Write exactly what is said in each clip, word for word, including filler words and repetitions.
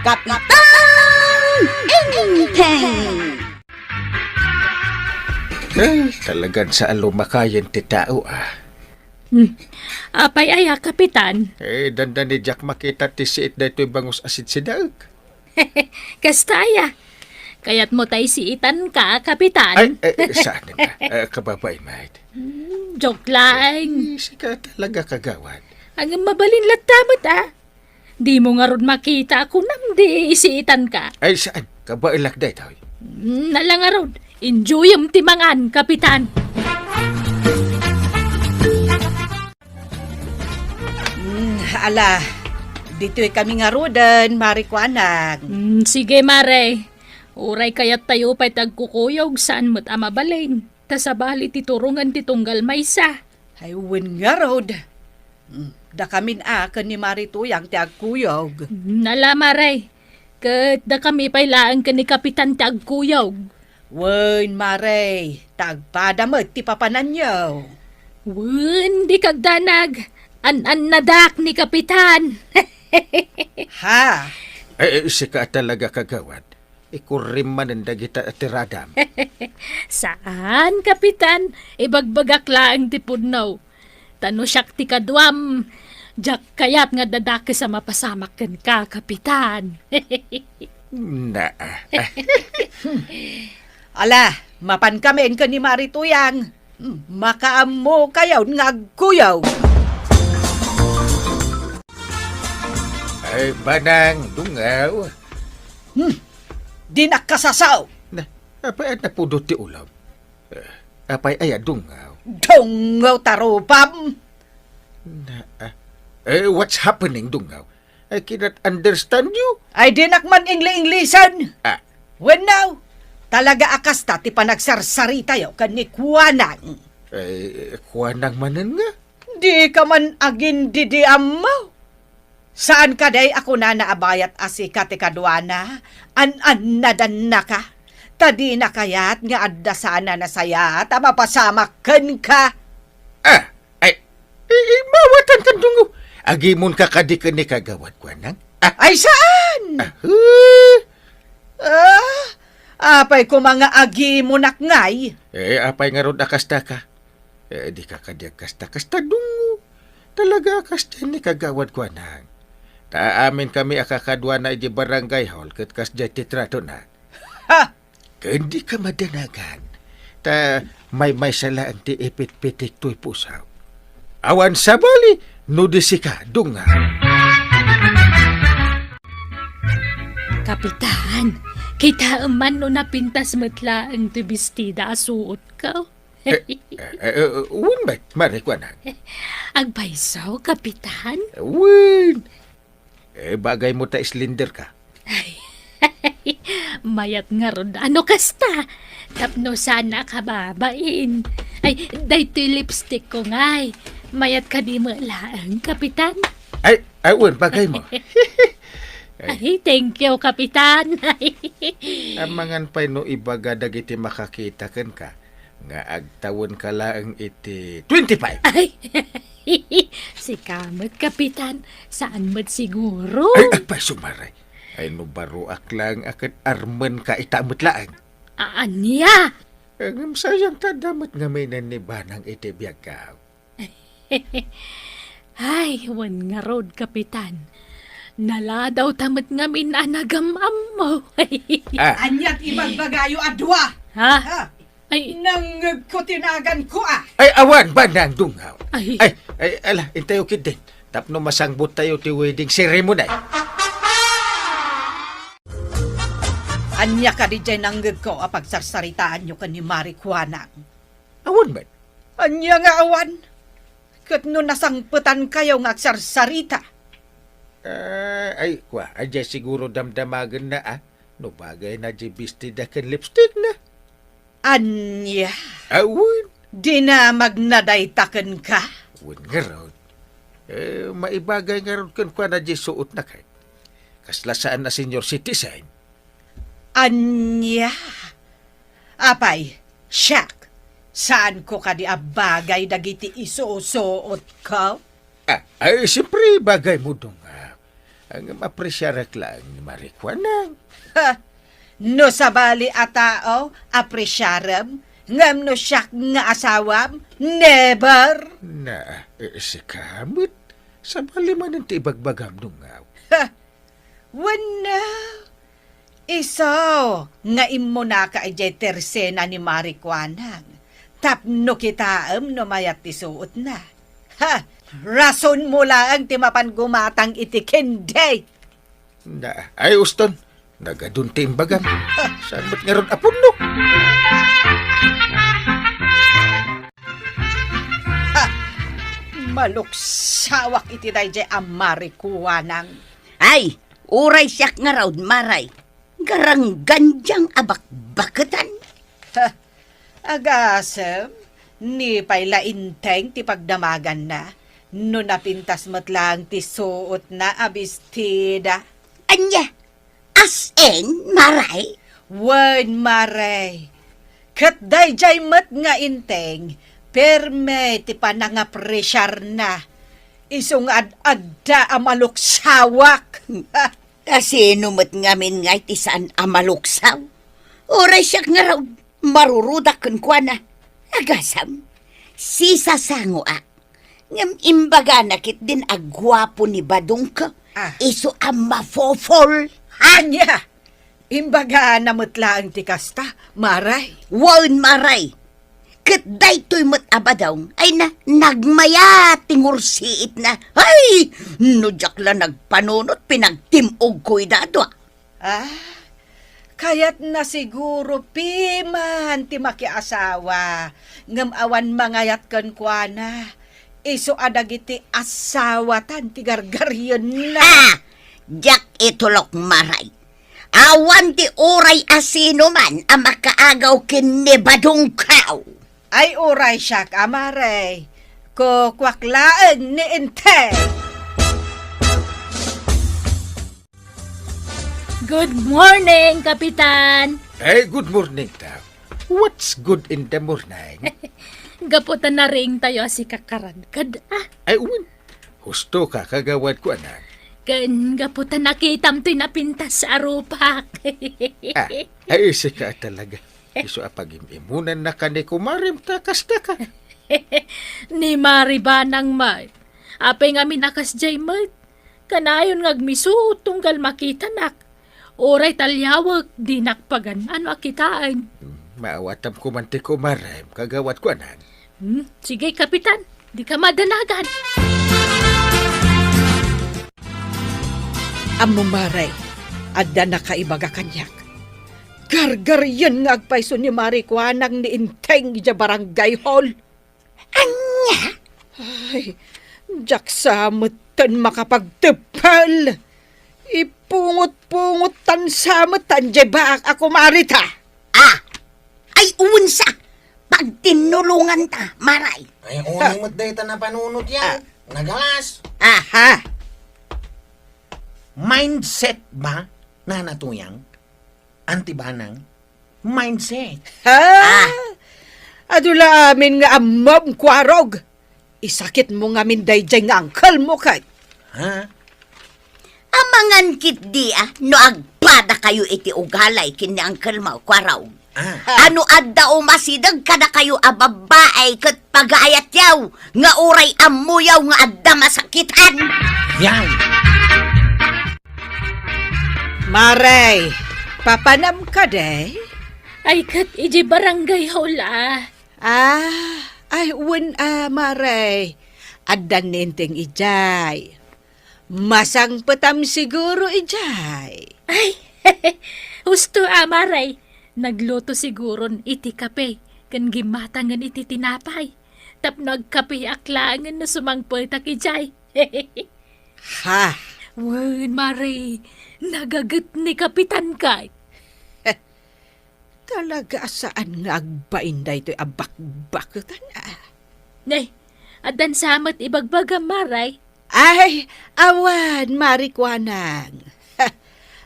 Kapitan Enteng! Ay, talagan sa alumakayan ti tao, ah. Hmm. Apay aya, Kapitan? Eh, dandani diak makita ti siit daytoy bangus a sidsidaek. Kasta aya. Kayatmo tay siitan ka, Kapitan? Ay, eh, saan nga? Eh, kababain, mate. Hmm, joke lang. Eh, sika talaga, kagawad. Ang mabalin latta met, ah. Dimo ngarud makita a kunam di isiitan ka. Ay, saan? Kabaelak daytoy. Mm, nala ngarud. Enjoyem ti mangan, Kapitan. Mm, ala, ditoy kami ngaruden, Mare Kuanang. Mm, sige, Mare. Uray kayat tayo pay ti agkukuyog, saan met a mabalin. Ta sabali ti turongen ti tunggal maysa. Ay, wen ngarud. Mm, dakamin a ken ni Mare Tuyang ti agkuyog. Nala, Mare. Ket dakami pay laeng ken ni Kapitan ti agkuyog. Wen, Mare, ta agpada met ti papananyo. Wen, di kagdanag. An-annadak ni Kapitan. Ha? Eh, eh, sika talaga, kagawad. Ikurrim manen dagita a tiradam. Saan, Kapitan. Ibagbagak laeng ti pudno. Ta no siak ti kaduam, diak kayat nga dadakes a mapasamak kenka, Kapitan. Na. Ala, mapankamin ken ni Mare Tuyang. Makaammokayon nga agkuyog. Ay, banang, dungaw. Hmm, dinak kasasaw. Na, apay a napudot ti ulam? Eh, apay aya, dungaw? Dungaw ta rupam! Na, ah, eh, what's happening, dungaw? I cannot understand you. Ay, dinak man ingli-inglisen. Ah. Wenno, talaga a kasta ti panagsarsaritayo ken ni Kuanang. Eh, Kuanang manen nga? Di ka man agindidiammo. Saan kadi a kunana a bayat a sika ti kaduana? An-annadannaka? Ta dina kayat nga adda saan a nasayaat a mapasamak kenka. Ah, ay, i-, i-, mawatan kan dungo. Agimonka kadi ken ni Kagawad Kuanang? Ah. Ay, saan? Ah, huh? Ah, apay koma nga agimonak ngay? Eh, apay ngarud a kasta ka? Eh, di ka kadi agkasta-kasta, dungo. Talaga a kasta ni Kagawad Kuanang. Ta amin kami a kakaduana iti barangay hall ket kasdiay ti tratona. Ha! Ken di ka madanagan, ta maymaysa laeng ti ipitpitik toy pusaw. Awan sabali no di sika, dungaw. Kapitan, kitaem man no napintas met laeng ti bestida a suotko. Eh, eh, eh, eh, wen met, Mare Kuanang. Agpayso, Kapitan? Wen. Eh, bagay mo ta slender ka. Ay, mayat ngarud a no kasta. Tapno saan a kababain. Ay, daytoy lipstick ko ngay. Mayat kadi met laeng, Kapitan? Ay, ay, wen, bagay mo. Ay, thank you, Kapitan. Amangan pay no ibaga dagiti makakita kenka nga agtawenka laeng iti twenty-five. Ay, sika met, Kapitan. Saan met siguro? Ay, agpayso, Mare. Ay, no baroak laeng a ket armenka ita met laeng. A-, ania? Ngem sayang ta adda met ngamin ni Banang iti biagko. Ay, wen ngarud, Kapitan. Naladaw ta met ngamin a nagam-ammo. Ah. Ania ti ibagbagayo a dua? Ha? Ha? Ay. Nangngegko ti naganko, ah. Ay, awan, Banang Dungaw. Ay. Ay, ay, ala, intayo ketdin. Tapno masangbottayo ti wedding ceremony. Ania kadi diay nangngegko a pagsarsaritaanyo ken ni Mare Kuanang? Awan met. Ania nga awan? Ket no nasangpetankayo nga agsarsarita? Ah, ay, kua, diay siguro damdamagenna, ah, no bagayna diay bestida ken lipstickna. Ania? Awan. Dina magnadayta kenka? Wen ngarud. Eh, maibagay ngarud kenkuana diay suotna kay. Kasla saan a senior citizen. Ania? Apay, siak, saanko kadi a bagay dagiti isusuotko? Ah, ay, siyempre, bagay mo, Dong. Ah, Ngem apresiarek laeng ni Mari Kuanang. Ha! No sabali a tao, apresiarem, ngem no siak nga asawam, never! Na, eh, sika met, sabali manen ti ibagbagam, Nungaw. Ha! Wenno, isu nga immunaka idiay tersena ni Mari Kuanang, tapno kitaem no mayat ti suotna. Ha! Rasonmo laeng ti mapan gumatang iti kendi. Na, ay, uston, nagadun ti imbagam. Ha! Saan met ngarud a punno? Ha! Maluksawak iti daydiay a Mari Kuanang. Ay, uray siak ngarud, Maray. Garanggan diang a bakbaketan. Ha, agasem, ni pay la Inteng ti pagdamaganna, no napintas met laeng ti suotna a bestida. Ania? As in, Maray? Wen, Maray. Ket daydiay met nga Inteng, perme ti panangapresiarna. Isu nga ad-adda a maluksawak. Kasino met ngamin ngay ti saan a maluksaw? Uray siak ngarud, marurudak kenkuana. Agasam, sisasangoak. Ngem imbagana ketdin a guapo ni Badongko, ah, isu a mafofol. Ania? Imbagana met laeng ti kasta, Maray? Wen, Maray. Ket daytoy met a Badong ay na, nagmayat ti ngursiitna. Ay, no diak la nagpanunot, pinagtim-ogko ida a dua. Ah, kayatna siguro piman ti makiasawa, ngem awan mangayat kenkuana. Isu a dagiti asawatan ti gargarienna. Ah! Diak itulok, Maray. Awan ti uray a sinuman a makaagaw ken ni Badongko. Ay, uray siak a Maray. Kukuak laeng ni Inteng. Good morning, Kapitan! Ay, good morning, Tap. What's good in the morning? Gapu ta nariingtayo a sikakaradkad, ah. Ay, wen. Husto ka, kagawad ko, anak. Ken gapu ta nakitam toy napintas a rupak. Ah, ay, sika talaga. Isu a pagim-imunan na ka ni kumarem ta kasta ka. Ni Mari Banang met. Apay ngamin a kasdiay met. Kanayon nga agmisut tunggal makitanak. Uray taliawek, dinak pagan-ano a kitaen. Hmm, maawatam koman ti kumarem, kagawad ko, anak. Hmm, sige, Kapitan. Dika madanagan. Ammom, Mare, adda nakaibaga kaniak. Gargarien nga agpayso ni Mari Kuanang ni Inteng idiay barangay hall. Ania? Ay, diak sa metten makapagteppel. Ipungot-pungot tan sa metten diay baak a kumarita. Ah! Ay, unsa? Pagtinnulonganta, Maray. Ay, unay met dayta napanunot yan. Ah. Nagalas. Aha. Mindset ba, Nana Tuyang? Auntie Banang? Mindset. Ha? Ah. Adu la amin nga ammom, Kuarog. Isakitmo ngamin daydiay nga uncle mo, kay. Ha? Amangan ketdi a no agpadakayo iti ugalay ken ni uncle mo, Kuarog. Ah. A no adda umasideg kadakayo a babbai ket pagaayatyaw nga uray ammoyaw nga adda masakitan. Yan. Mare, papanam kadi? Ay, ket idiay barangay hall a. Ah, ay, wen a, Mare. Addan ni Inteng idiay. Masangpetam siguro idiay. Ay, husto a, Mare. Nagluto siguron iti kape ken gimmatangen iti tinapay. Tapno agkapeak laengen no sumangpetak idiay. Ha? Wen, Mare, nagaget ni Kapitan kay. Talaga a saan nga agbain daytoy a bakbaketan, a? Nay, addan sa met ibagbagam, Mare? Ay, awan, Mari Kuanang.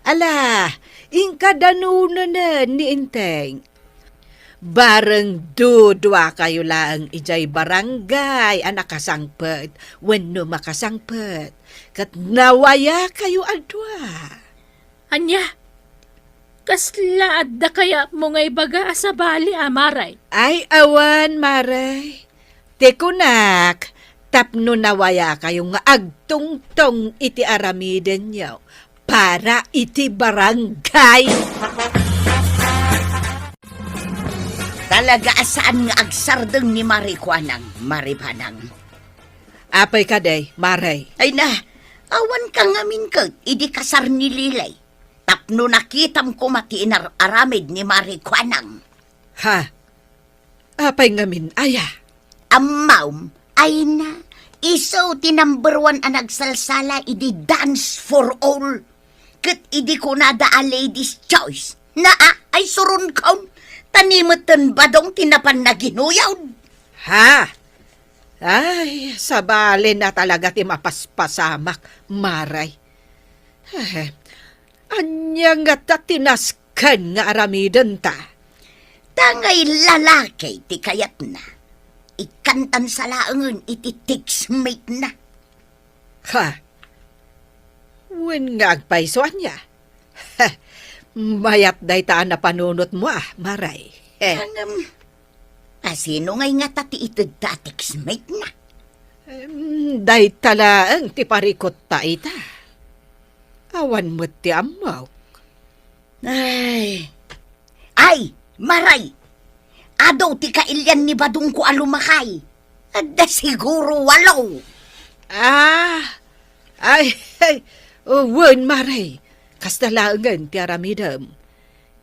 Ala, inka danonenen ni Inteng. Bareng duduakayo laeng idiay barangay a nakasangpet wenno makasangpet. Ket nawayakayo a dua. Ania? Kasla adda kayatmo nga ibaga a sabali a, Maray? Ay, awan, Maray. Ti kunak, tapno nawayakayo nga agtungtong iti aramidenyo para iti barangay. Talaga a saan nga agsardeng ni Mari Kuanang, Mari Banang. Apay kadi, Maray? Ay na, awan ka ngamin ket idi kasar ni Lilay. Tapno nakitam koma ti inar-aramid ni Mari Kuanang. Ha? Apay ngamin aya? Ammom, ay na, isu ti number one a nagsalsala idi Dance for All. Ket idi kunada a ladies' choice, naa, ay suronkon, ta ni metten badong ti napan naginuyod. Ha? Ay, sabali na talaga ti mapaspasamak, Maray. Eh, ania ngata ti nasken nga aramidenta? Tangay lalaki ti kayatna. Ikkantan sa laengen iti textmate-na. Ha? Wen nga agpayso ania? Mayat dayta a napanunotmo, a, Maray. Ngem, asino ngay ngata ti itedta a textmate-na? Em, dayta laeng ti parikutta ita. Awan met ti ammok. Ay. Ay, Maray! Adu ti kailian ni badongko a lumakay. Adda siguro walo. Ah, ay, ay, wen, Maray. Kasta laengen ti aramidem.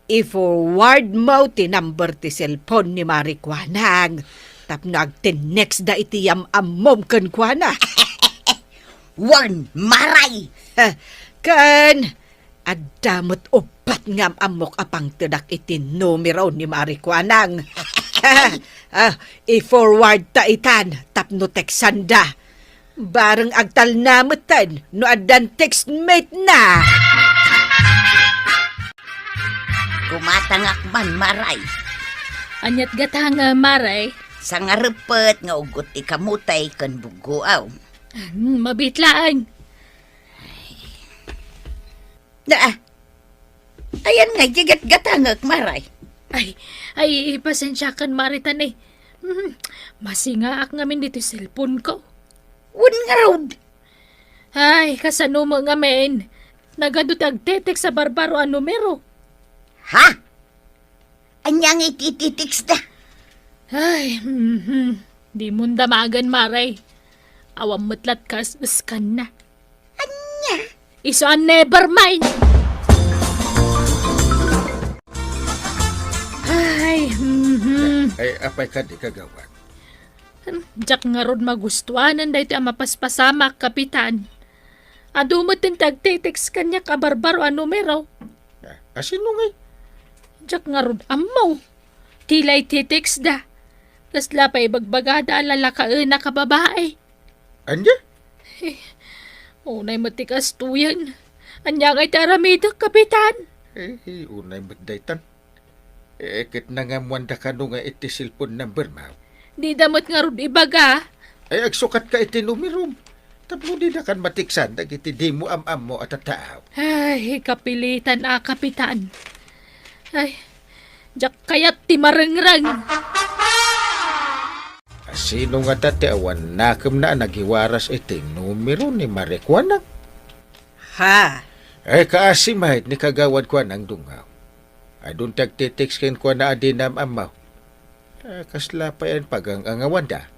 I-forward mo ti number ti cellphone ni Mari Kuanang tapno agtinext da iti yam-ammom kenkuana. Wen, Maray! Ken adda met uppat nga am-ammok a pangtedak iti numero ni Mari Kuanang. Ah, i-forward ta itan tapno textanda. Bareng agtalna metten no addan textmate-na. Gumatangak man, Maray. Aniat gatang, Maray? Sangareppet nga uggot ti kamote ken buggoaw. Hmm, mabitlaan. Na, ayan nga, gigatgatangek, Maray. Ay, ay, pasensiakan, Maray, tan, eh. Hmm, masingaak ngamin ditoy cellphone ko. Wen ngarud. Ay, kasano mo ngamin? Nagadu ti agtetext a barbaro a numero. Ha? Ania nga iti, iti text da? Ay, mhm. Di mo damagan, Maray. Awan met lat kas scan na. Ania? Isu a never mind. Ay, mhm. Ay, apay kadi, Kagawad? Diak ngarud magustuanan daytoy a mapaspasamak, Kapitan. Adu met ti agtetext kaniak a barbaro a numero. Ah, asino ngay? Diak ngarud ammo. Ti la iti text da. Kasla pay ibagbagada a lalakaenak a babae. Ania? Eh, unay met ti kastoyen. Ania ngay ti aramidek, Kapitan? Eh, unay met daytan. Eh, ket nangammuanda kano nga iti cellphone number mo? Dida met ngarud ibaga. Ay, agsukatka iti numerom. Tapno didakan mateksan dagiti dimo am-ammo a tattao. Ay, kapilitan a, Kapitan. Ay, diak kayat ti marengreng. Asino ngata ti awan nakemna a nagiwaras iti numero ni Mari Kuanang? Ha? Eh, kaasi met ni Kagawad Kuanang, Dungaw. Adun ti agtitext kenkuana a dinam-ammo. Eh, kasla pay a pagang-angawanda?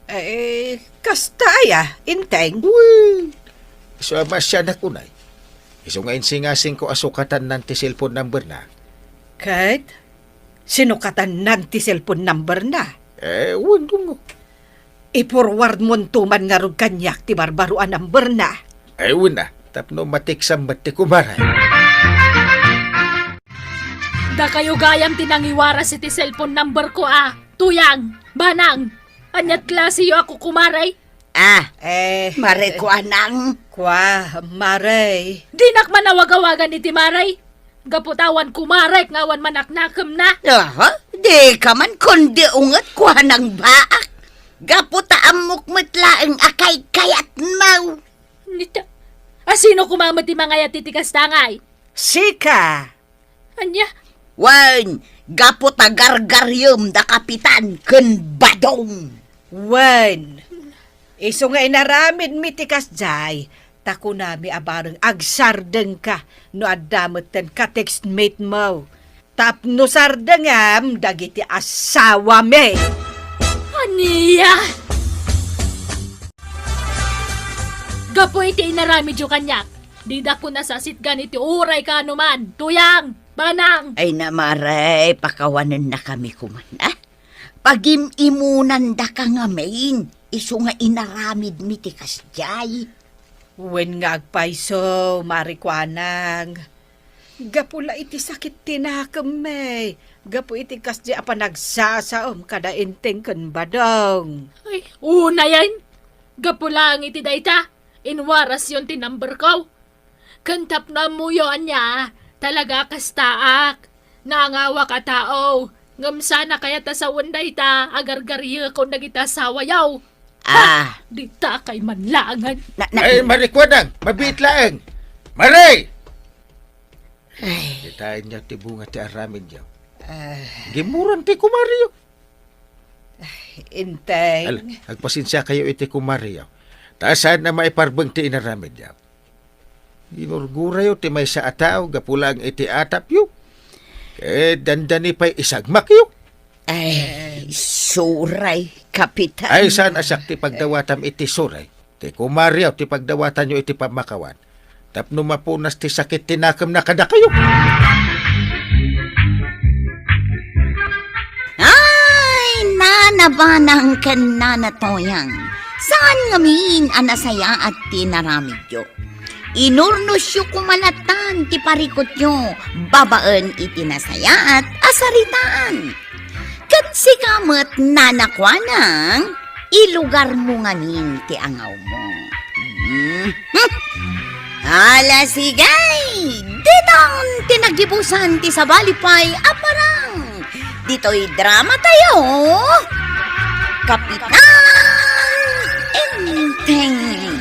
Eh, kasta aya, Enteng? Uy! Isu a maasianak unay. Isu nga insingasingko a sukatannan ti cellphone number na. Ket? Sinukatannan ti cellphone number na? Eh, wen, Dungaw. I-forward monto man ngarud kaniak ti barbaro a number na. Ay, wen a, tapno mateksam met ti kumare. Dakayo gayam ti nangiwaras iti cellphone number ko a, Tuyang, Banang. Aniat klase yo a kukumare? Ah, eh, Mare Kuanang. Kua, Mare. Dinak man awag-awagan iti Mare. Gapu ta awan kumarek nga awan manaknakemna. Aha, di ka man kundi unget kuanang baak. Gapu ta ammok met laeng a kaykayatmo. Nita, asino koma met ti mangayat iti kasta ngay? Sika! Ania? Wen, gapu ta gargariem da Kapitan ken Badong. Wen, isu nga inaramidmi ti kasdiay, ta kunami a bareng agsardengka no adda metten ka-textmate mo. Tapno sardengam dagiti asawami. Ania? Gapu iti inaramidyo kaniak, dida ko nasasitgan iti uray kaanoman, Tuyang, Banang. Ay, Mare, pakawanennakami koman, a? Pagim-imunandaka ngamin, isu nga inaramidmi ti kasdiay. Wen nga agpayso, Mare Kuanang. Gapu la iti sakit ti nakemmi, gapu iti kasdi a panagsasaom kada Enteng ken Badong. Ay, unayen, gapu laeng iti dayta, inwarasyon ti number ko. Ken tapno ammoyo ania, talaga kastaak. Nangawak a tao, ngem saan a kayat a sawen dayta a gargariekon dagiti asawayo. Ah. Ha! Dita kay manlaangan. Na, na, Ay, Mare Kuanang, mabiit laeng. Mare! Ay. Kitaenyo ti bunga ti aramidyo. Ah. Gimuran ti kumareyo. Ay, Enteng. Ala, agpasensiakayo iti kumareyo. Ta saan a maiparbeng ti inaramidyo. Ginurgurayo ti maysa a tao gapu laeng iti atapyo. Ket dandani pay isagmakyo. Ay, suray, Kapitan. Ay, saan a siak ti pagdawatam iti suray. Ti kumareyo ti pagdawatanyo iti pammakawan. Tapno mapunas ti sakit ti nakemna kadakayo. Ay, Nana Banang ken Nana Toyang, saan ngamin a nasayaat ti inaramidyo. Inurnosyo koma latan ti parikutyo babaen iti nasayaat a saritaan. Ket sika met, Nana Kuanang, ilugarmo ngamin ti angawmo. Mhm. Ala, sige! Ditan ti naggibusan ti sabali pay a parang. Ditoy drama tayo, Kapitan Enteng.